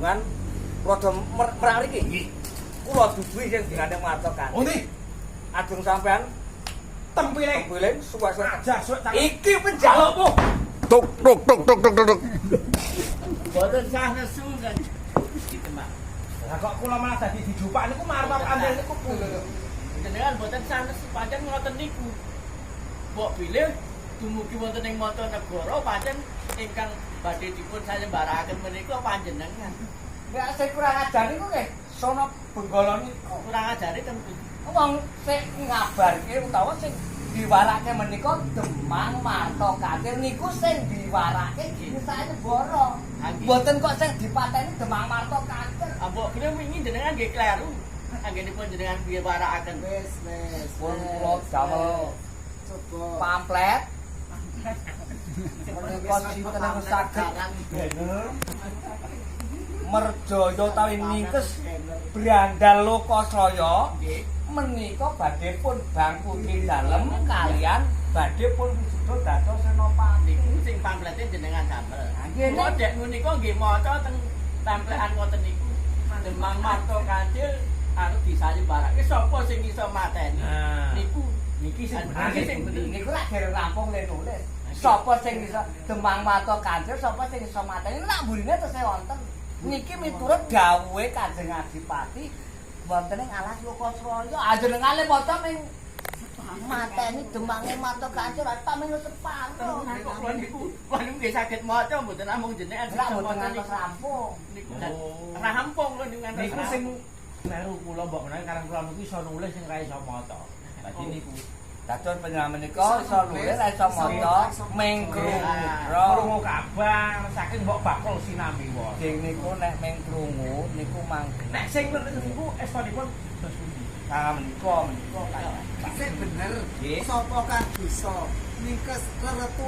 Ngan rada merak mriki. Nggih. Kula duduhi sing digandeng Marto kan. Oh ndi? Ajeng sampean Tempiling. tempiling suwe-suwe. Aja suwek cangkem. Iki penjalukmu. Tuk tuk tuk tuk tuk tuk. Boten sah nesu kan. Gitu, Mak. Lah kok kula malah dadi dijupak niku Marto Kancil niku pundi? Jenengan boten sah nesu pancen ngoten niku. Mbok bilih dumugi wonten ing Mancanegara pancen ingkang badhe dipun sayembarakaken menika panjenengan. Nek sing kurang ajar niku nggih sono Benggala niku. Kurang ajare ten pundi? Wong sing ngabarke utawa sing diwarake menika Demang Marto Kancil niku sing diwarake gini sayembara. Nggih. Mboten kok sing dipateni Demang Marto Kancil. Ah, mbok bilih wingi jenengan nggih kleru. Anggenipun jenengan piwarakaken. Wis, wis. Pun kula damel Coba. Pamflet. Menika sinten ingkang saged merjaya utawi ningkes Brandal Lokasaya Nggih. Menika badhe pun bangku dalem kalian badhe pun wisuda dados senopati. Niku sing pamflete jenengan damel. Nggih. Kula dek menika nggih maca teng templekan ngoten niku. Demang Marto Kancil arep disayembarake sapa sing iso mateni. Nah. Niku Niki sing bener. Niki sing bener. Niku lak dereng rampung le nulis. Sapa sing iso Demang Marto Kancil, sapa sing iso mateni, lak mburine tesih wonten. Niki miturut dawuhe Kanjeng Adipati wonten ing alas Lokasraya. Ajenengane maca ming mateni Demange Marto Kancil tak ming separo. Kok kula niku nggih saged maca, mboten namung jenengan Lak sing mboten maca ngantos niku. Rampung. Niku Oh. rampung kula niku ngantos. Niku sing kleru kula, mbok menawi karang kula niku iso nulis sing ra iso maca. Dadi niku Dados panjenengan menika iso nulis, iso maca, ming krungu. Krungu kabar saking mbok bakul sinambi wae. Ding niku nek ming krungu niku manggen. Nek sing niku estonipun dos pundi? Ah, menika menika kaya. Sing bener. Nggih. Sapa kang bisa ningkes reretu